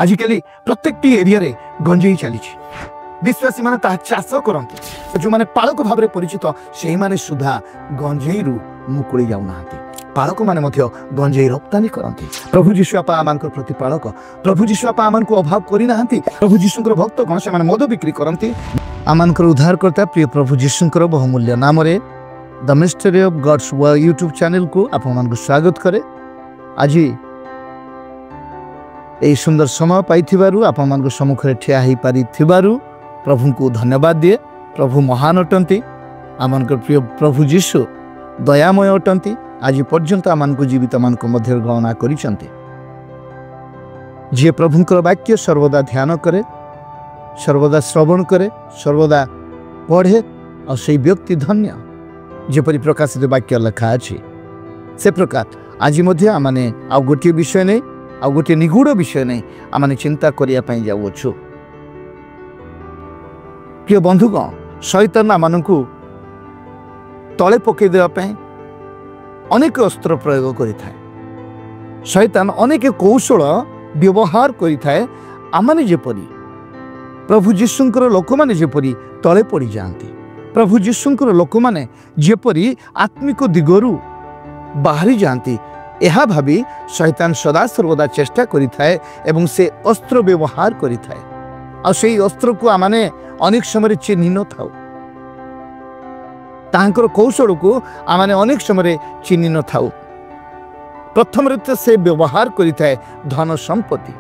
ଆଜିକାଲି ପ୍ରତ୍ୟେକଟି ଏରିଆରେ ଗଞ୍ଜେଇ ଚାଲିଛି। ବିଶ୍ୱାସୀମାନେ ତାହା ଚାଷ କରନ୍ତି। ଯେଉଁମାନେ ପାଳକ ଭାବରେ ପରିଚିତ ସେଇମାନେ ସୁଦ୍ଧା ଗଞ୍ଜେଇରୁ ମୁକୁଳି ଯାଉନାହାନ୍ତି। ପାଳକମାନେ ମଧ୍ୟ ଗଞ୍ଜେଇ ରପ୍ତାନି କରନ୍ତି। ପ୍ରଭୁ ଯୀଶୁ ଆପା ଆମମାନଙ୍କର ପ୍ରତିପାଳକ। ପ୍ରଭୁ ଯୀଶୁ ଆପା ଆମମାନଙ୍କୁ ଅଭାବ କରିନାହାନ୍ତି। ପ୍ରଭୁ ଯୀଶୁଙ୍କର ଭକ୍ତ କଣ ସେମାନେ ମଦ ବିକ୍ରି କରନ୍ତି। ଆମମାନଙ୍କର ଉଦ୍ଧାରକର୍ତ୍ତା ପ୍ରିୟ ପ୍ରଭୁ ଯୀଶୁଙ୍କର ବହୁମୂଲ୍ୟ ନାମରେ the mystery of God's YouTube ଚ୍ୟାନେଲକୁ ଆପଣମାନଙ୍କୁ ସ୍ୱାଗତ କରେ। ଆଜି ଏହି ସୁନ୍ଦର ସମୟ ପାଇଥିବାରୁ, ଆପଣମାନଙ୍କ ସମ୍ମୁଖରେ ଠିଆ ହୋଇପାରିଥିବାରୁ ପ୍ରଭୁଙ୍କୁ ଧନ୍ୟବାଦ ଦିଏ। ପ୍ରଭୁ ମହାନ ଅଟନ୍ତି। ଆମମାନଙ୍କର ପ୍ରିୟ ପ୍ରଭୁ ଯୀଶୁ ଦୟାମୟ ଅଟନ୍ତି। ଆଜି ପର୍ଯ୍ୟନ୍ତ ଆମମାନଙ୍କୁ ଜୀବିତମାନଙ୍କ ମଧ୍ୟରେ ଗଣନା କରିଛନ୍ତି। ଯିଏ ପ୍ରଭୁଙ୍କର ବାକ୍ୟ ସର୍ବଦା ଧ୍ୟାନ କରେ, ସର୍ବଦା ଶ୍ରବଣ କରେ, ସର୍ବଦା ପଢ଼େ, ଆଉ ସେଇ ବ୍ୟକ୍ତି ଧନ୍ୟ। ଯେପରି ପ୍ରକାଶିତ ବାକ୍ୟ ଲେଖା ଅଛି, ସେ ପ୍ରକାର ଆଜି ମଧ୍ୟ ଆମମାନେ ଆଉ ଗୋଟିଏ ବିଷୟ ନେଇ, ଆଉ ଗୋଟିଏ ନିଗୂଢ଼ ବିଷୟ ନେଇ ଆମମାନେ ଚିନ୍ତା କରିବା ପାଇଁ ଯାଉଅଛୁ। ପ୍ରିୟ ବନ୍ଧୁଗଣ, ଶୈତାନ ଆମମାନଙ୍କୁ ତଳେ ପକାଇ ଦେବା ପାଇଁ ଅନେକ ଅସ୍ତ୍ର ପ୍ରୟୋଗ କରିଥାଏ। ଶୈତାନ ଅନେକ କୌଶଳ ବ୍ୟବହାର କରିଥାଏ। ଆମମାନେ ଯେପରି ପ୍ରଭୁ ଯୀଶୁଙ୍କର ଲୋକମାନେ ଯେପରି ତଳେ ପଡ଼ିଯାଆନ୍ତି, ପ୍ରଭୁ ଯୀଶୁଙ୍କର ଲୋକମାନେ ଯେପରି ଆତ୍ମିକ ଦିଗରୁ ବାହାରି ଯାଆନ୍ତି, ଏହା ଭାବି ଶୈତାନ ସଦାସର୍ବଦା ଚେଷ୍ଟା କରିଥାଏ ଏବଂ ସେ ଅସ୍ତ୍ର ବ୍ୟବହାର କରିଥାଏ। ଆଉ ସେଇ ଅସ୍ତ୍ରକୁ ଆମମାନେ ଅନେକ ସମୟରେ ଚିହ୍ନି ନଥାଉ। ତାହାଙ୍କର କୌଶଳକୁ ଆମମାନେ ଅନେକ ସମୟରେ ଚିହ୍ନି ନଥାଉ। ପ୍ରଥମରେ ତ ସେ ବ୍ୟବହାର କରିଥାଏ ଧନ ସମ୍ପତ୍ତି।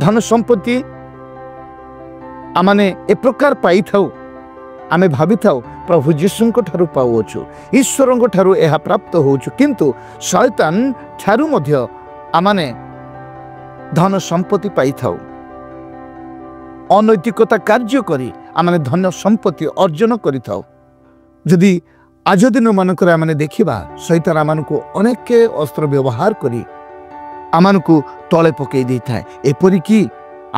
ଧନ ସମ୍ପତ୍ତି ଆମମାନେ ଏ ପ୍ରକାର ପାଇଥାଉ, ଆମେ ଭାବିଥାଉ ପ୍ରଭୁ ଯୀଶୁଙ୍କ ଠାରୁ ପାଉଅଛୁ, ଈଶ୍ୱରଙ୍କ ଠାରୁ ଏହା ପ୍ରାପ୍ତ ହେଉଛୁ, କିନ୍ତୁ ଶୈତାନ ଠାରୁ ମଧ୍ୟ ଆମମାନେ ଧନ ସମ୍ପତ୍ତି ପାଇଥାଉ। ଅନୈତିକତା କାର୍ଯ୍ୟ କରି ଆମମାନେ ଧନ ସମ୍ପତ୍ତି ଅର୍ଜନ କରିଥାଉ। ଯଦି ଆଜ ଦିନମାନଙ୍କରେ ଆମେ ଦେଖିବା, ଶୈତାନ ଆମମାନଙ୍କୁ ଅନେକ ଅସ୍ତ୍ର ବ୍ୟବହାର କରି ଆମମାନଙ୍କୁ ତଳେ ପକାଇ ଦେଇଥାଏ। ଏପରିକି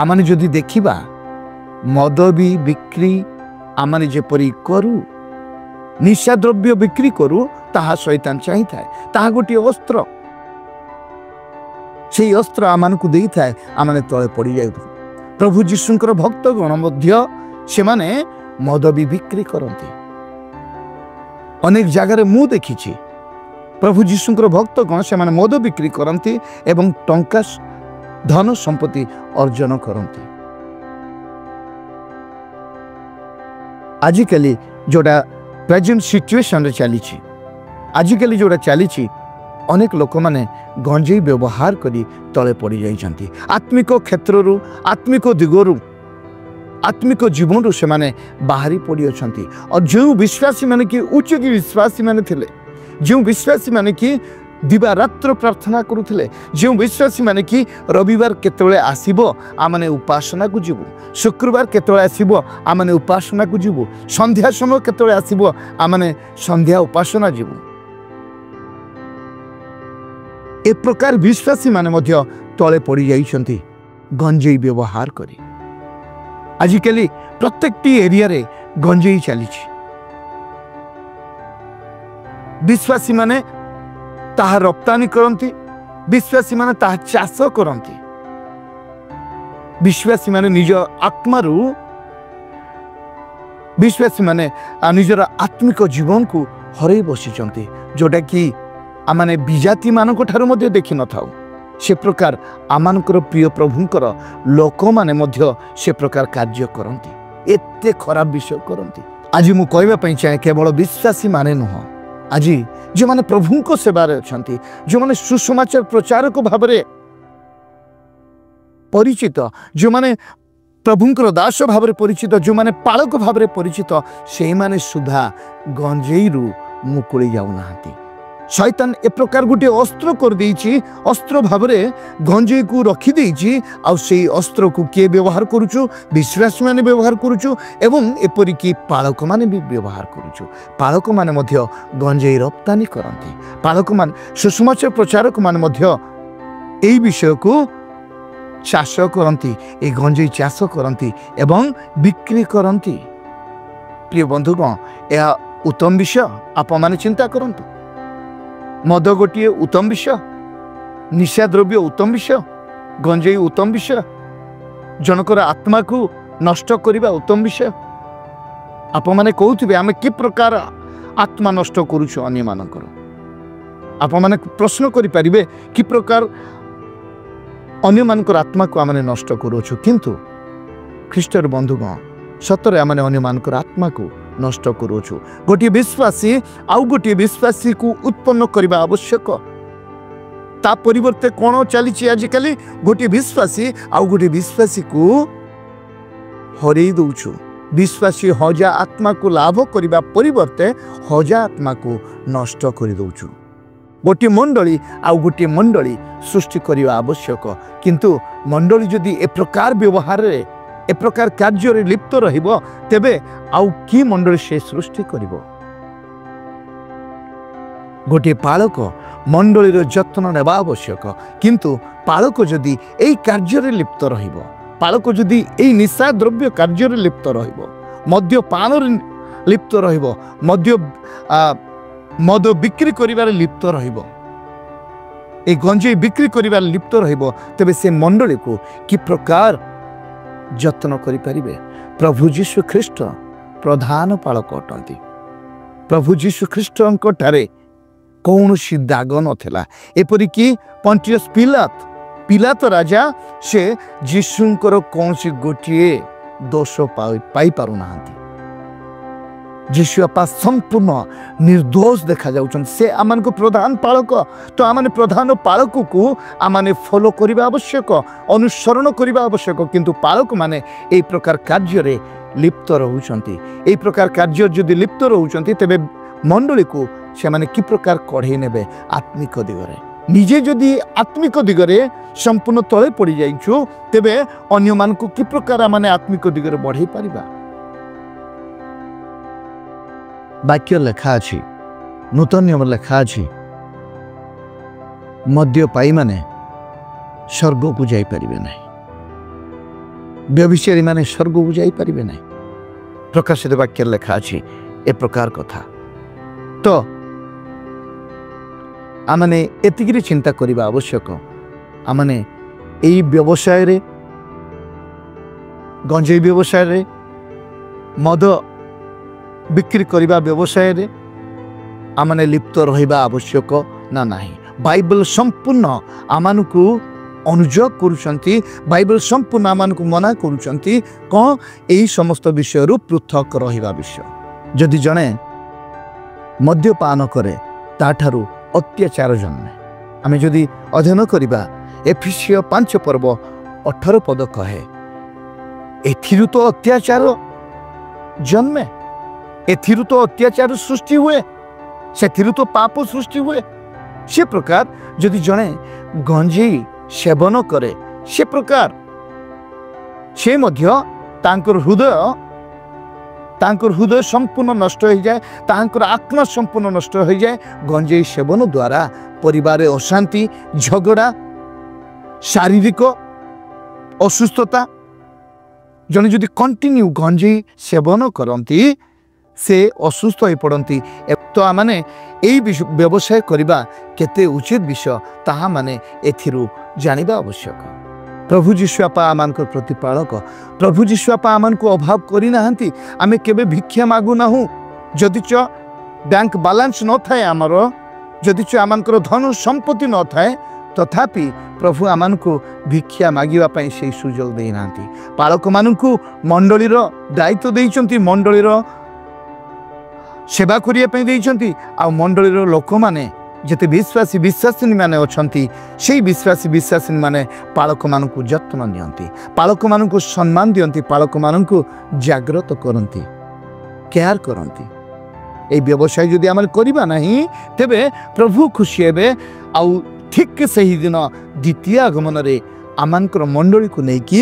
ଆମମାନେ ଯଦି ଦେଖିବା, ମଦ ବି ବିକ୍ରି ଆମମାନେ ଯେପରି କରୁ, ନିଶାଦ୍ରବ୍ୟ ବିକ୍ରି କରୁ, ତାହା ଶୈତାନ ଚାହିଁଥାଏ। ତାହା ଗୋଟିଏ ଅସ୍ତ୍ର। ସେଇ ଅସ୍ତ୍ର ଆମମାନଙ୍କୁ ଦେଇଥାଏ, ଆମମାନେ ତଳେ ପଡ଼ିଯାଉଥାଉ। ପ୍ରଭୁ ଯୀଶୁଙ୍କର ଭକ୍ତଗଣ ମଧ୍ୟ ସେମାନେ ମଦ ବି ବିକ୍ରି କରନ୍ତି। ଅନେକ ଜାଗାରେ ମୁଁ ଦେଖିଛି ପ୍ରଭୁ ଯୀଶୁଙ୍କର ଭକ୍ତଗଣ ସେମାନେ ମଦ ବିକ୍ରି କରନ୍ତି ଏବଂ ଟଙ୍କା ଧନ ସମ୍ପତ୍ତି ଅର୍ଜନ କରନ୍ତି। ଆଜିକାଲି ଯେଉଁଟା ପ୍ରେଜେଣ୍ଟ ସିଚୁଏସନରେ ଚାଲିଛି, ଆଜିକାଲି ଯେଉଁଟା ଚାଲିଛି, ଅନେକ ଲୋକମାନେ ଗଞ୍ଜେଇ ବ୍ୟବହାର କରି ତଳେ ପଡ଼ିଯାଇଛନ୍ତି। ଆତ୍ମିକ କ୍ଷେତ୍ରରୁ, ଆତ୍ମିକ ଦିଗରୁ, ଆତ୍ମିକ ଜୀବନରୁ ସେମାନେ ବାହାରି ପଡ଼ିଅଛନ୍ତି। ଆଉ ଯେଉଁ ବିଶ୍ୱାସୀମାନେ କି ଉଚ୍ଚ କି ବିଶ୍ୱାସୀମାନେ ଥିଲେ, ଯେଉଁ ବିଶ୍ୱାସୀମାନେ କି ଦିବାରାତ୍ର ପ୍ରାର୍ଥନା କରୁଥିଲେ, ଯେଉଁ ବିଶ୍ୱାସୀମାନେ କି ରବିବାର କେତେବେଳେ ଆସିବ ଆମମାନେ ଉପାସନାକୁ ଯିବୁ, ଶୁକ୍ରବାର କେତେବେଳେ ଆସିବ ଆମମାନେ ଉପାସନାକୁ ଯିବୁ, ସନ୍ଧ୍ୟା ସମୟ କେତେବେଳେ ଆସିବ ଆମମାନେ ସନ୍ଧ୍ୟା ଉପାସନା ଯିବୁ, ଏ ପ୍ରକାର ବିଶ୍ୱାସୀମାନେ ମଧ୍ୟ ତଳେ ପଡ଼ିଯାଇଛନ୍ତି ଗଞ୍ଜେଇ ବ୍ୟବହାର କରି। ଆଜିକାଲି ପ୍ରତ୍ୟେକଟି ଏରିଆରେ ଗଞ୍ଜେଇ ଚାଲିଛି। ବିଶ୍ୱାସୀମାନେ ତାହା ରପ୍ତାନି କରନ୍ତି, ବିଶ୍ୱାସୀମାନେ ତାହା ଚାଷ କରନ୍ତି। ବିଶ୍ୱାସୀମାନେ ନିଜ ଆତ୍ମାରୁ, ବିଶ୍ୱାସୀମାନେ ନିଜର ଆତ୍ମିକ ଜୀବନକୁ ହରାଇ ବସିଛନ୍ତି, ଯେଉଁଟାକି ଆମମାନେ ବିଜାତିମାନଙ୍କ ଠାରୁ ମଧ୍ୟ ଦେଖିନଥାଉ। ସେ ପ୍ରକାର ଆମମାନଙ୍କର ପ୍ରିୟ ପ୍ରଭୁଙ୍କର ଲୋକମାନେ ମଧ୍ୟ ସେ ପ୍ରକାର କାର୍ଯ୍ୟ କରନ୍ତି, ଏତେ ଖରାପ ବିଷୟ କରନ୍ତି। ଆଜି ମୁଁ କହିବା ପାଇଁ ଚାହେଁ, କେବଳ ବିଶ୍ୱାସୀମାନେ ନୁହଁ, ଆଜି ଯେଉଁମାନେ ପ୍ରଭୁଙ୍କ ସେବାରେ ଅଛନ୍ତି, ଯେଉଁମାନେ ସୁସମାଚାର ପ୍ରଚାରକ ଭାବରେ ପରିଚିତ, ଯେଉଁମାନେ ପ୍ରଭୁଙ୍କର ଦାସ ଭାବରେ ପରିଚିତ, ଯେଉଁମାନେ ପାଳକ ଭାବରେ ପରିଚିତ, ସେଇମାନେ ସୁଦ୍ଧା ଗଞ୍ଜେଇରୁ ମୁକୁଳି ଯାଉନାହାନ୍ତି। ଶୈତାନ ଏ ପ୍ରକାର ଗୋଟିଏ ଅସ୍ତ୍ର କରିଦେଇଛି, ଅସ୍ତ୍ର ଭାବରେ ଗଞ୍ଜେଇକୁ ରଖିଦେଇଛି। ଆଉ ସେଇ ଅସ୍ତ୍ରକୁ କିଏ ବ୍ୟବହାର କରୁଛୁ? ବିଶ୍ୱାସୀମାନେ ବ୍ୟବହାର କରୁଛୁ ଏବଂ ଏପରିକି ପାଳକମାନେ ବି ବ୍ୟବହାର କରୁଛୁ। ପାଳକମାନେ ମଧ୍ୟ ଗଞ୍ଜେଇ ରପ୍ତାନି କରନ୍ତି। ପାଳକମାନେ, ସୁସମାଚାର ପ୍ରଚାରକମାନେ ମଧ୍ୟ ଏଇ ବିଷୟକୁ ଚାଷ କରନ୍ତି, ଏ ଗଞ୍ଜେଇ ଚାଷ କରନ୍ତି ଏବଂ ବିକ୍ରି କରନ୍ତି। ପ୍ରିୟ ବନ୍ଧୁଗଣ, ଏହା ଉତ୍ତମ ବିଷୟ? ଆପଣମାନେ ଚିନ୍ତା କରନ୍ତୁ। ମଦ ଗୋଟିଏ ଉତ୍ତମ ବିଷୟ, ନିଶାଦ୍ରବ୍ୟ ଉତ୍ତମ ବିଷୟ, ଗଞ୍ଜେଇ ଉତ୍ତମ ବିଷୟ? ଜଣଙ୍କର ଆତ୍ମାକୁ ନଷ୍ଟ କରିବା ଉତ୍ତମ ବିଷୟ? ଆପଣମାନେ କହୁଥିବେ ଆମେ କି ପ୍ରକାର ଆତ୍ମା ନଷ୍ଟ କରୁଛୁ ଅନ୍ୟମାନଙ୍କର। ଆପଣମାନେ ପ୍ରଶ୍ନ କରିପାରିବେ କି ପ୍ରକାର ଅନ୍ୟମାନଙ୍କର ଆତ୍ମାକୁ ଆମେ ନଷ୍ଟ କରୁଅଛୁ। କିନ୍ତୁ ଖ୍ରୀଷ୍ଟର ବନ୍ଧୁଗଣ, ସତରେ ଆମେ ଅନ୍ୟମାନଙ୍କର ଆତ୍ମାକୁ ନଷ୍ଟ କରୁଅଛୁ। ଗୋଟିଏ ବିଶ୍ୱାସୀ ଆଉ ଗୋଟିଏ ବିଶ୍ୱାସୀକୁ ଉତ୍ପନ୍ନ କରିବା ଆବଶ୍ୟକ। ତା ପରିବର୍ତ୍ତେ କ'ଣ ଚାଲିଛି ଆଜିକାଲି? ଗୋଟିଏ ବିଶ୍ୱାସୀ ଆଉ ଗୋଟିଏ ବିଶ୍ୱାସୀକୁ ହରେଇ ଦେଉଛୁ। ବିଶ୍ୱାସୀ ହଜା ଆତ୍ମାକୁ ଲାଭ କରିବା ପରିବର୍ତ୍ତେ ହଜା ଆତ୍ମାକୁ ନଷ୍ଟ କରିଦେଉଛୁ। ଗୋଟିଏ ମଣ୍ଡଳୀ ଆଉ ଗୋଟିଏ ମଣ୍ଡଳୀ ସୃଷ୍ଟି କରିବା ଆବଶ୍ୟକ। କିନ୍ତୁ ମଣ୍ଡଳୀ ଯଦି ଏ ପ୍ରକାର ବ୍ୟବହାରରେ, ଏ ପ୍ରକାର କାର୍ଯ୍ୟରେ ଲିପ୍ତ ରହିବ, ତେବେ ଆଉ କି ମଣ୍ଡଳୀ ସେ ସୃଷ୍ଟି କରିବ? ଗୋଟିଏ ପାଳକ ମଣ୍ଡଳୀର ଯତ୍ନ ନେବା ଆବଶ୍ୟକ। କିନ୍ତୁ ପାଳକ ଯଦି ଏଇ କାର୍ଯ୍ୟରେ ଲିପ୍ତ ରହିବ, ପାଳକ ଯଦି ଏଇ ନିଶା ଦ୍ରବ୍ୟ କାର୍ଯ୍ୟରେ ଲିପ୍ତ ରହିବ, ମଦ୍ୟପାନରେ ଲିପ୍ତ ରହିବ, ମଦ ବିକ୍ରି କରିବାରେ ଲିପ୍ତ ରହିବ, ଏ ଗଞ୍ଜେଇ ବିକ୍ରି କରିବାରେ ଲିପ୍ତ ରହିବ, ତେବେ ସେ ମଣ୍ଡଳୀକୁ କି ପ୍ରକାର ଯତ୍ନ କରିପାରିବେ? ପ୍ରଭୁ ଯୀଶୁ ଖ୍ରୀଷ୍ଟ ପ୍ରଧାନ ପାଳକ ଅଟନ୍ତି। ପ୍ରଭୁ ଯୀଶୁ ଖ୍ରୀଷ୍ଟଙ୍କ ଠାରେ କୌଣସି ଦାଗ ନଥିଲା। ଏପରିକି ପଣ୍ଟିୟସ୍ ପିଲାତ ରାଜା ସେ ଯୀଶୁଙ୍କର କୌଣସି ଗୋଟିଏ ଦୋଷ ପାଇପାରୁନାହାନ୍ତି। ଯୀଶୁ ବାପା ସମ୍ପୂର୍ଣ୍ଣ ନିର୍ଦ୍ଦୋଷ ଦେଖାଯାଉଛନ୍ତି। ସେ ଆମମାନଙ୍କୁ ପ୍ରଧାନ ପାଳକ, ତ ଆମମାନେ ପ୍ରଧାନ ପାଳକକୁ ଆମମାନେ ଫଲୋ କରିବା ଆବଶ୍ୟକ, ଅନୁସରଣ କରିବା ଆବଶ୍ୟକ। କିନ୍ତୁ ପାଳକମାନେ ଏଇ ପ୍ରକାର କାର୍ଯ୍ୟରେ ଲିପ୍ତ ରହୁଛନ୍ତି। ଏଇ ପ୍ରକାର କାର୍ଯ୍ୟ ଯଦି ଲିପ୍ତ ରହୁଛନ୍ତି, ତେବେ ମଣ୍ଡଳୀକୁ ସେମାନେ କି ପ୍ରକାର କଢ଼େଇ ନେବେ ଆତ୍ମିକ ଦିଗରେ? ନିଜେ ଯଦି ଆତ୍ମିକ ଦିଗରେ ସମ୍ପୂର୍ଣ୍ଣ ତଳେ ପଡ଼ିଯାଇଛୁ, ତେବେ ଅନ୍ୟମାନଙ୍କୁ କି ପ୍ରକାର ଆମେ ଆତ୍ମିକ ଦିଗରେ ବଢ଼େଇ ପାରିବା? ବାକ୍ୟ ଲେଖା ଅଛି, ନୂତନ ନିୟମ ଲେଖା ଅଛି, ମଦ୍ୟପାୟୀମାନେ ସ୍ୱର୍ଗକୁ ଯାଇପାରିବେ ନାହିଁ, ବ୍ୟଭିଚାରୀମାନେ ସ୍ୱର୍ଗକୁ ଯାଇପାରିବେ ନାହିଁ। ପ୍ରକାଶିତ ବାକ୍ୟରେ ଲେଖା ଅଛି ଏ ପ୍ରକାର କଥା। ତ ଆମମାନେ ଏତିକିରେ ଚିନ୍ତା କରିବା ଆବଶ୍ୟକ, ଆମମାନେ ଏଇ ବ୍ୟବସାୟରେ, ଗଞ୍ଜେଇ ବ୍ୟବସାୟରେ, ମଦ ବିକ୍ରି କରିବା ବ୍ୟବସାୟରେ ଆମମାନେ ଲିପ୍ତ ରହିବା ଆବଶ୍ୟକ ନା ନାହିଁ? ବାଇବଲ ସମ୍ପୂର୍ଣ୍ଣ ଆମମାନଙ୍କୁ ଅନୁଯୋଗ କରୁଛନ୍ତି, ବାଇବଲ ସମ୍ପୂର୍ଣ୍ଣ ଆମମାନଙ୍କୁ ମନା କରୁଛନ୍ତି କ'ଣ? ଏହି ସମସ୍ତ ବିଷୟରୁ ପୃଥକ ରହିବା ବିଷୟ। ଯଦି ଜଣେ ମଦ୍ୟପାନ କରେ, ତାଠାରୁ ଅତ୍ୟାଚାର ଜନ୍ମେ। ଆମେ ଯଦି ଅଧ୍ୟୟନ କରିବା, ଏଫିସିୟ 5 ପର୍ବ 18 ପଦ କହେ, ଏଥିରୁ ତ ଅତ୍ୟାଚାର ଜନ୍ମେ, ଏଥିରୁ ତ ଅତ୍ୟାଚାର ସୃଷ୍ଟି ହୁଏ, ସେଥିରୁ ତ ପାପ ସୃଷ୍ଟି ହୁଏ। ସେ ପ୍ରକାର ଯଦି ଜଣେ ଗଞ୍ଜେଇ ସେବନ କରେ, ସେ ପ୍ରକାର ସେ ମଧ୍ୟ ତାଙ୍କର ହୃଦୟ ସମ୍ପୂର୍ଣ୍ଣ ନଷ୍ଟ ହୋଇଯାଏ, ତାଙ୍କର ଆତ୍ମା ସମ୍ପୂର୍ଣ୍ଣ ନଷ୍ଟ ହୋଇଯାଏ। ଗଞ୍ଜେଇ ସେବନ ଦ୍ୱାରା ପରିବାରରେ ଅଶାନ୍ତି, ଝଗଡ଼ା, ଶାରୀରିକ ଅସୁସ୍ଥତା। ଜଣେ ଯଦି କଣ୍ଟିନ୍ୟୁ ଗଞ୍ଜେଇ ସେବନ କରନ୍ତି, ସେ ଅସୁସ୍ଥ ହୋଇପଡ଼ନ୍ତି। ତ ଆମମାନେ ଏଇ ବ୍ୟବସାୟ କରିବା କେତେ ଉଚିତ ବିଷୟ, ତାହା ମାନେ ଏଥିରୁ ଜାଣିବା ଆବଶ୍ୟକ। ପ୍ରଭୁ ଯୀଶୁ ବାପା ଆମମାନଙ୍କର ପ୍ରତିପାଳକ। ପ୍ରଭୁ ଯୀଶୁ ବାପା ଆମମାନଙ୍କୁ ଅଭାବ କରିନାହାନ୍ତି। ଆମେ କେବେ ଭିକ୍ଷା ମାଗୁନାହୁଁ। ଯଦିଚ ବ୍ୟାଙ୍କ ବାଲାନ୍ସ ନଥାଏ ଆମର, ଯଦିଚ ଆମମାନଙ୍କର ଧନ ସମ୍ପତ୍ତି ନଥାଏ, ତଥାପି ପ୍ରଭୁ ଆମମାନଙ୍କୁ ଭିକ୍ଷା ମାଗିବା ପାଇଁ ସେଇ ସୁଯୋଗ ଦେଇନାହାନ୍ତି। ପାଳକମାନଙ୍କୁ ମଣ୍ଡଳୀର ଦାୟିତ୍ୱ ଦେଇଛନ୍ତି, ମଣ୍ଡଳୀର ସେବା କରିବା ପାଇଁ ଦେଇଛନ୍ତି। ଆଉ ମଣ୍ଡଳୀର ଲୋକମାନେ ଯେତେ ବିଶ୍ୱାସୀ ବିଶ୍ୱାସିନୀ ମାନେ ଅଛନ୍ତି, ସେଇ ବିଶ୍ୱାସୀ ବିଶ୍ୱାସିନୀ ମାନେ ପାଳକମାନଙ୍କୁ ଯତ୍ନ ନିଅନ୍ତି, ପାଳକମାନଙ୍କୁ ସମ୍ମାନ ଦିଅନ୍ତି, ପାଳକମାନଙ୍କୁ ଜାଗ୍ରତ କରନ୍ତି, କେୟାର କରନ୍ତି। ଏଇ ବ୍ୟବସାୟ ଯଦି ଆମେ କରିବା ନାହିଁ, ତେବେ ପ୍ରଭୁ ଖୁସି ହେବେ। ଆଉ ଠିକ୍ ସେହିଦିନ ଦ୍ୱିତୀୟ ଆଗମନରେ ଆମମାନଙ୍କର ମଣ୍ଡଳୀକୁ ନେଇକି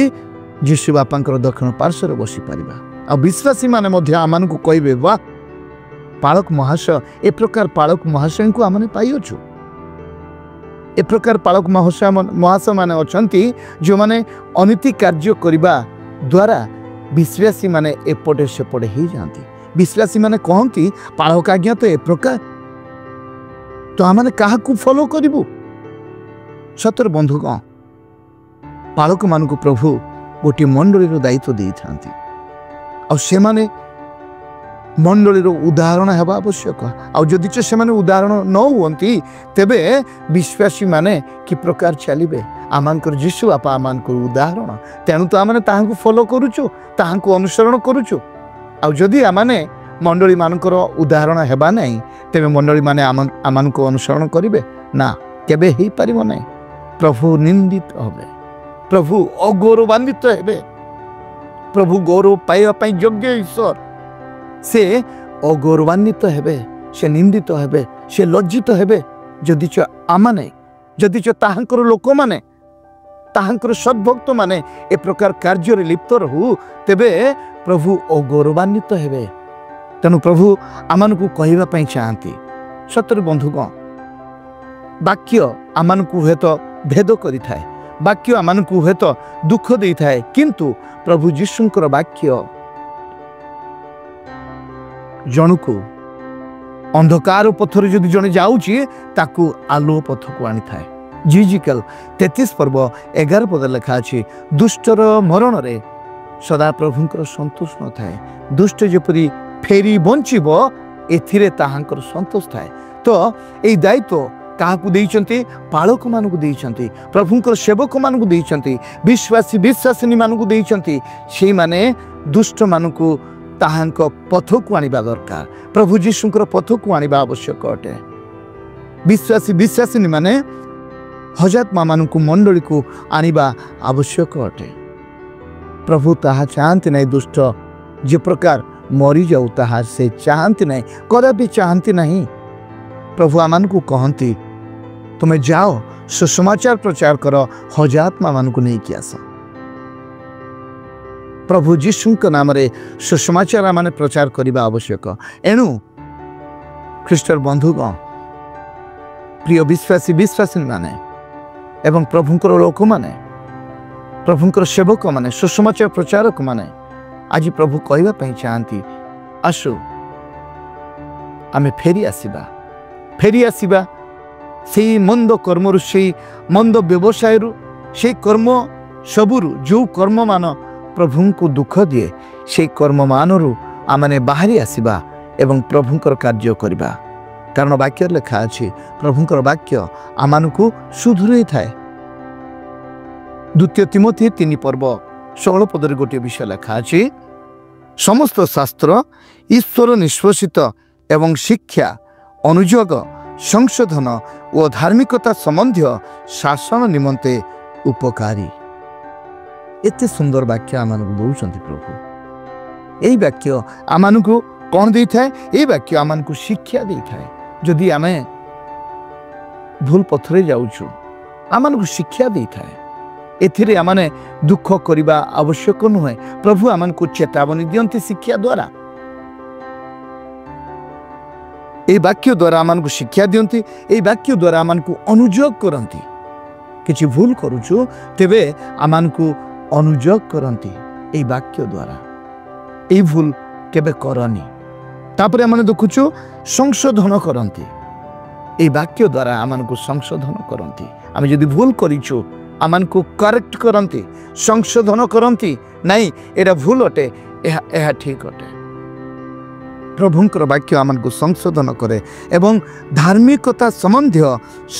ଯୀଶୁ ବାପାଙ୍କର ଦକ୍ଷିଣ ପାର୍ଶ୍ୱରେ ବସିପାରିବା। ଆଉ ବିଶ୍ୱାସୀମାନେ ମଧ୍ୟ ଆମମାନଙ୍କୁ କହିବେ, ବା ପାଳକ ମହାଶୟ, ଏ ପ୍ରକାର ପାଳକ ମହାଶୟଙ୍କୁ ଆମେ ପାଇଅଛୁ। ଏ ପ୍ରକାର ପାଳକ ମହାଶୟମାନେ ଅଛନ୍ତି, ଯେଉଁମାନେ ଅନୀତି କାର୍ଯ୍ୟ କରିବା ଦ୍ୱାରା ବିଶ୍ୱାସୀମାନେ ଏପଟେ ସେପଟେ ହେଇଯାଆନ୍ତି। ବିଶ୍ୱାସୀମାନେ କହନ୍ତି, ପାଳକ ଆଜ୍ଞା ତ ଏ ପ୍ରକାର, ତ ଆମେ କାହାକୁ ଫଲୋ କରିବୁ? ସତରେ ବନ୍ଧୁଗଣ, ପାଳକମାନଙ୍କୁ ପ୍ରଭୁ ଗୋଟିଏ ମଣ୍ଡଳୀର ଦାୟିତ୍ୱ ଦେଇଥାନ୍ତି, ଆଉ ସେମାନେ ମଣ୍ଡଳୀର ଉଦାହରଣ ହେବା ଆବଶ୍ୟକ। ଆଉ ଯଦି ସେମାନେ ଉଦାହରଣ ନ ହୁଅନ୍ତି, ତେବେ ବିଶ୍ୱାସୀମାନେ କି ପ୍ରକାର ଚାଲିବେ? ଆମମାନଙ୍କର ଯୀଶୁ ବାପା ଆମମାନଙ୍କର ଉଦାହରଣ, ତେଣୁ ତ ଆମେ ତାହାଙ୍କୁ ଫଲୋ କରୁଛୁ, ତାହାଙ୍କୁ ଅନୁସରଣ କରୁଛୁ। ଆଉ ଯଦି ଆମମାନେ ମଣ୍ଡଳୀମାନଙ୍କର ଉଦାହରଣ ହେବା ନାହିଁ, ତେବେ ମଣ୍ଡଳୀମାନେ ଆମମାନଙ୍କୁ ଅନୁସରଣ କରିବେ ନା? କେବେ ହେଇପାରିବ ନାହିଁ। ପ୍ରଭୁ ନିନ୍ଦିତ ହେବେ, ପ୍ରଭୁ ଅଗୌରବାନ୍ୱିତ ହେବେ। ପ୍ରଭୁ ଗୌରବ ପାଇବା ପାଇଁ ଯୋଗ୍ୟ ଈଶ୍ୱର, ସେ ଅଗୌରବାନ୍ୱିତ ହେବେ, ସେ ନିନ୍ଦିତ ହେବେ, ସେ ଲଜ୍ଜିତ ହେବେ, ଯଦିଚ ଆମମାନେ, ଯଦିଚ ତାହାଙ୍କର ଲୋକମାନେ, ତାହାଙ୍କର ସଦ୍ଭକ୍ତମାନେ ଏ ପ୍ରକାର କାର୍ଯ୍ୟରେ ଲିପ୍ତ ରହୁ, ତେବେ ପ୍ରଭୁ ଅଗୌରବାନ୍ୱିତ ହେବେ। ତେଣୁ ପ୍ରଭୁ ଆମମାନଙ୍କୁ କହିବା ପାଇଁ ଚାହାନ୍ତି, ସତରେ ବନ୍ଧୁଗଣ, ବାକ୍ୟ ଆମମାନଙ୍କୁ ହୁଏତ ଭେଦ କରିଥାଏ, ବାକ୍ୟ ଆମମାନଙ୍କୁ ହୁଏତ ଦୁଃଖ ଦେଇଥାଏ, କିନ୍ତୁ ପ୍ରଭୁ ଯୀଶୁଙ୍କର ବାକ୍ୟ ଜଣକୁ ଅନ୍ଧକାର ପଥରେ ଯଦି ଜଣେ ଯାଉଛି, ତାକୁ ଆଲୁଅ ପଥକୁ ଆଣିଥାଏ। ଯିହିଜିକଲ 33 ପର୍ବ 11 ପଦ ଲେଖା ଅଛି, ଦୁଷ୍ଟର ମରଣରେ ସଦାପ୍ରଭୁଙ୍କର ସନ୍ତୋଷ ନଥାଏ, ଦୁଷ୍ଟ ଯେପରି ଫେରି ବଞ୍ଚିବ ଏଥିରେ ତାହାଙ୍କର ସନ୍ତୋଷ ଥାଏ। ତ ଏଇ ଦାୟିତ୍ୱ କାହାକୁ ଦେଇଛନ୍ତି? ପାଳକମାନଙ୍କୁ ଦେଇଛନ୍ତି, ପ୍ରଭୁଙ୍କର ସେବକମାନଙ୍କୁ ଦେଇଛନ୍ତି, ବିଶ୍ୱାସୀ ବିଶ୍ୱାସିନୀମାନଙ୍କୁ ଦେଇଛନ୍ତି। ସେଇମାନେ ଦୁଷ୍ଟମାନଙ୍କୁ ତାହାଙ୍କ ପଥକୁ ଆଣିବା ଦରକାର, ପ୍ରଭୁ ଯୀଶୁଙ୍କର ପଥକୁ ଆଣିବା ଆବଶ୍ୟକ ଅଟେ। ବିଶ୍ୱାସୀ ବିଶ୍ୱାସିନୀମାନେ ହଜାତ୍ମାମାନଙ୍କୁ ମଣ୍ଡଳୀକୁ ଆଣିବା ଆବଶ୍ୟକ ଅଟେ। ପ୍ରଭୁ ତାହା ଚାହାନ୍ତି ନାହିଁ। ଦୁଷ୍ଟ ଯେ ପ୍ରକାର ମରିଯାଉ ତାହା ସେ ଚାହାନ୍ତି ନାହିଁ, କଦାପି ଚାହାନ୍ତି ନାହିଁ। ପ୍ରଭୁ ଆମମାନଙ୍କୁ କହନ୍ତି, ତୁମେ ଯାଅ, ସୁସମାଚାର ପ୍ରଚାର କର, ହଜାତ୍ମାମାନଙ୍କୁ ନେଇକି ଆସ। ପ୍ରଭୁ ଯୀଶୁଙ୍କ ନାମରେ ସୁସମାଚାର ଆମେ ପ୍ରଚାର କରିବା ଆବଶ୍ୟକ। ଏଣୁ ଖ୍ରୀଷ୍ଟର ବନ୍ଧୁଗଣ, ପ୍ରିୟ ବିଶ୍ୱାସୀ ବିଶ୍ୱାସିନୀମାନେ ଏବଂ ପ୍ରଭୁଙ୍କର ଲୋକମାନେ, ପ୍ରଭୁଙ୍କର ସେବକମାନେ, ସୁସମାଚାର ପ୍ରଚାରକମାନେ, ଆଜି ପ୍ରଭୁ କହିବା ପାଇଁ ଚାହାନ୍ତି, ଆସୁ ଆମେ ଫେରି ଆସିବା, ଫେରି ଆସିବା ସେଇ ମନ୍ଦ କର୍ମରୁ, ସେଇ ମନ୍ଦ ବ୍ୟବସାୟରୁ, ସେଇ କର୍ମ ସବୁରୁ, ଯେଉଁ କର୍ମମାନ ପ୍ରଭୁଙ୍କୁ ଦୁଃଖ ଦିଏ, ସେଇ କର୍ମମାନରୁ ଆମମାନେ ବାହାରି ଆସିବା ଏବଂ ପ୍ରଭୁଙ୍କର କାର୍ଯ୍ୟ କରିବା। କାରଣ ବାକ୍ୟରେ ଲେଖା ଅଛି, ପ୍ରଭୁଙ୍କର ବାକ୍ୟ ଆମମାନଙ୍କୁ ସୁଧୁରେଇଥାଏ। ଦ୍ୱିତୀୟ ତିମୋଥି 3 ପର୍ବ 16 ପଦରେ ଗୋଟିଏ ବିଷୟ ଲେଖା ଅଛି, ସମସ୍ତ ଶାସ୍ତ୍ର ଈଶ୍ୱର ନିଶ୍ଵସିତ ଏବଂ ଶିକ୍ଷା, ଅନୁଯୋଗ, ସଂଶୋଧନ ଓ ଧାର୍ମିକତା ସମ୍ବନ୍ଧୀୟ ଶାସନ ନିମନ୍ତେ ଉପକାରୀ। ଏତେ ସୁନ୍ଦର ବାକ୍ୟ ଆମମାନଙ୍କୁ ଦେଉଛନ୍ତି ପ୍ରଭୁ। ଏଇ ବାକ୍ୟ ଆମମାନଙ୍କୁ କ'ଣ ଦେଇଥାଏ? ଏଇ ବାକ୍ୟ ଆମମାନଙ୍କୁ ଶିକ୍ଷା ଦେଇଥାଏ। ଯଦି ଆମେ ଭୁଲ ପଥରେ ଯାଉଛୁ, ଆମମାନଙ୍କୁ ଶିକ୍ଷା ଦେଇଥାଏ। ଏଥିରେ ଆମମାନେ ଦୁଃଖ କରିବା ଆବଶ୍ୟକ ନୁହେଁ। ପ୍ରଭୁ ଆମମାନଙ୍କୁ ଚେତାବନୀ ଦିଅନ୍ତି ଶିକ୍ଷା ଦ୍ୱାରା। ଏଇ ବାକ୍ୟ ଦ୍ୱାରା ଆମମାନଙ୍କୁ ଶିକ୍ଷା ଦିଅନ୍ତି, ଏଇ ବାକ୍ୟ ଦ୍ୱାରା ଆମମାନଙ୍କୁ ଅନୁଯୋଗ କରନ୍ତି। କିଛି ଭୁଲ କରୁଛୁ ତେବେ ଆମମାନଙ୍କୁ ଅନୁଯୋଗ କରନ୍ତି ଏଇ ବାକ୍ୟ ଦ୍ୱାରା, ଏଇ ଭୁଲ କେବେ କରନି। ତାପରେ ଆମେ ଦେଖୁଛୁ ସଂଶୋଧନ କରନ୍ତି, ଏଇ ବାକ୍ୟ ଦ୍ୱାରା ଆମମାନଙ୍କୁ ସଂଶୋଧନ କରନ୍ତି। ଆମେ ଯଦି ଭୁଲ କରିଛୁ ଆମମାନଙ୍କୁ କରେକ୍ଟ କରନ୍ତି, ସଂଶୋଧନ କରନ୍ତି, ନାଇଁ ଏଇଟା ଭୁଲ ଅଟେ, ଏହା ଠିକ୍ ଅଟେ। ପ୍ରଭୁଙ୍କର ବାକ୍ୟ ଆମମାନଙ୍କୁ ସଂଶୋଧନ କରେ ଏବଂ ଧାର୍ମିକତା ସମ୍ବନ୍ଧୀୟ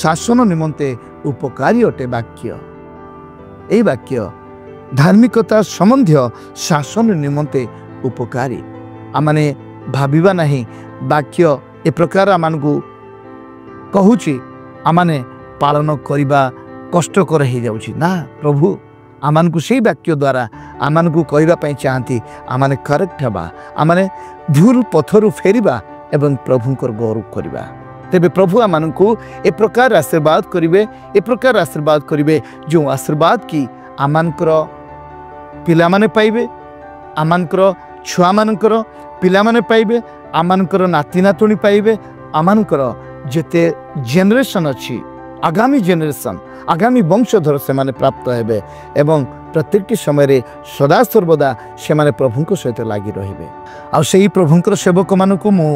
ଶାସନ ନିମନ୍ତେ ଉପକାରୀ ଅଟେ ବାକ୍ୟ। ଏଇ ବାକ୍ୟ ଧାର୍ମିକତା ସମ୍ବନ୍ଧୀୟ ଶାସନ ନିମନ୍ତେ ଉପକାରୀ। ଆମମାନେ ଭାବିବା ନାହିଁ ବାକ୍ୟ ଏ ପ୍ରକାର ଆମମାନଙ୍କୁ କହୁଛି, ଆମମାନେ ପାଳନ କରିବା କଷ୍ଟକର ହେଇଯାଉଛି। ନା, ପ୍ରଭୁ ଆମମାନଙ୍କୁ ସେଇ ବାକ୍ୟ ଦ୍ୱାରା ଆମମାନଙ୍କୁ କହିବା ପାଇଁ ଚାହାନ୍ତି ଆମମାନେ କରେକ୍ଟ ହେବା, ଆମମାନେ ଭୁଲ ପଥରୁ ଫେରିବା ଏବଂ ପ୍ରଭୁଙ୍କର ଗୌରବ କରିବା। ତେବେ ପ୍ରଭୁ ଆମମାନଙ୍କୁ ଏ ପ୍ରକାର ଆଶୀର୍ବାଦ କରିବେ, ଏ ପ୍ରକାର ଆଶୀର୍ବାଦ କରିବେ ଯେଉଁ ଆଶୀର୍ବାଦ କି ଆମମାନଙ୍କର ପିଲାମାନେ ପାଇବେ, ଆମମାନଙ୍କର ଛୁଆମାନଙ୍କର ପିଲାମାନେ ପାଇବେ, ଆମମାନଙ୍କର ନାତି ନାତୁଣୀ ପାଇବେ, ଆମମାନଙ୍କର ଯେତେ ଜେନେରେସନ୍ ଅଛି, ଆଗାମୀ ଜେନେରେସନ୍, ଆଗାମୀ ବଂଶଧର ସେମାନେ ପ୍ରାପ୍ତ ହେବେ ଏବଂ ପ୍ରତ୍ୟେକଟି ସମୟରେ ସଦାସର୍ବଦା ସେମାନେ ପ୍ରଭୁଙ୍କ ସହିତ ଲାଗି ରହିବେ। ଆଉ ସେହି ପ୍ରଭୁଙ୍କର ସେବକମାନଙ୍କୁ ମୁଁ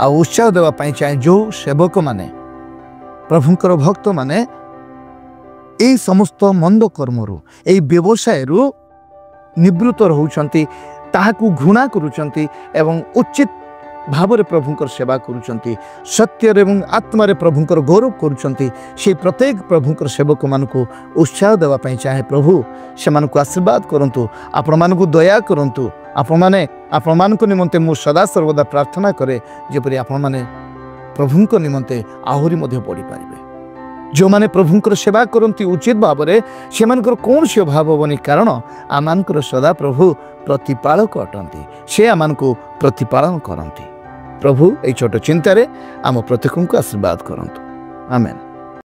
ଆଉ ଉତ୍ସାହ ଦେବା ପାଇଁ ଚାହେଁ, ଯେଉଁ ସେବକମାନେ ପ୍ରଭୁଙ୍କର ଭକ୍ତମାନେ ଏଇ ସମସ୍ତ ମନ୍ଦ କର୍ମରୁ, ଏଇ ବ୍ୟବସାୟରୁ ନିବୃତ୍ତ ରହୁଛନ୍ତି, ତାହାକୁ ଘୃଣା କରୁଛନ୍ତି ଏବଂ ଉଚିତ ଭାବରେ ପ୍ରଭୁଙ୍କର ସେବା କରୁଛନ୍ତି, ସତ୍ୟରେ ଏବଂ ଆତ୍ମାରେ ପ୍ରଭୁଙ୍କର ଗୌରବ କରୁଛନ୍ତି, ସେଇ ପ୍ରତ୍ୟେକ ପ୍ରଭୁଙ୍କର ସେବକମାନଙ୍କୁ ଉତ୍ସାହ ଦେବା ପାଇଁ ଚାହେଁ। ପ୍ରଭୁ ସେମାନଙ୍କୁ ଆଶୀର୍ବାଦ କରନ୍ତୁ, ଆପଣମାନଙ୍କୁ ଦୟା କରନ୍ତୁ। ଆପଣମାନେ ଆପଣମାନଙ୍କ ନିମନ୍ତେ ମୁଁ ସଦାସର୍ବଦା ପ୍ରାର୍ଥନା କରେ, ଯେପରି ଆପଣମାନେ ପ୍ରଭୁଙ୍କ ନିମନ୍ତେ ଆହୁରି ମଧ୍ୟ ବଢ଼ିପାରିବେ। ଯେଉଁମାନେ ପ୍ରଭୁଙ୍କର ସେବା କରନ୍ତି ଉଚିତ ଭାବରେ, ସେମାନଙ୍କର କୌଣସି ଅଭାବ ହେବନି, କାରଣ ଆମମାନଙ୍କର ସଦାପ୍ରଭୁ ପ୍ରତିପାଳକ ଅଟନ୍ତି। ସେ ଆମମାନଙ୍କୁ ପ୍ରତିପାଳନ କରନ୍ତି। ପ୍ରଭୁ ଏଇ ଛୋଟ ଚିନ୍ତାରେ ଆମ ପ୍ରତ୍ୟେକଙ୍କୁ ଆଶୀର୍ବାଦ କରନ୍ତୁ। ଆମେନ୍।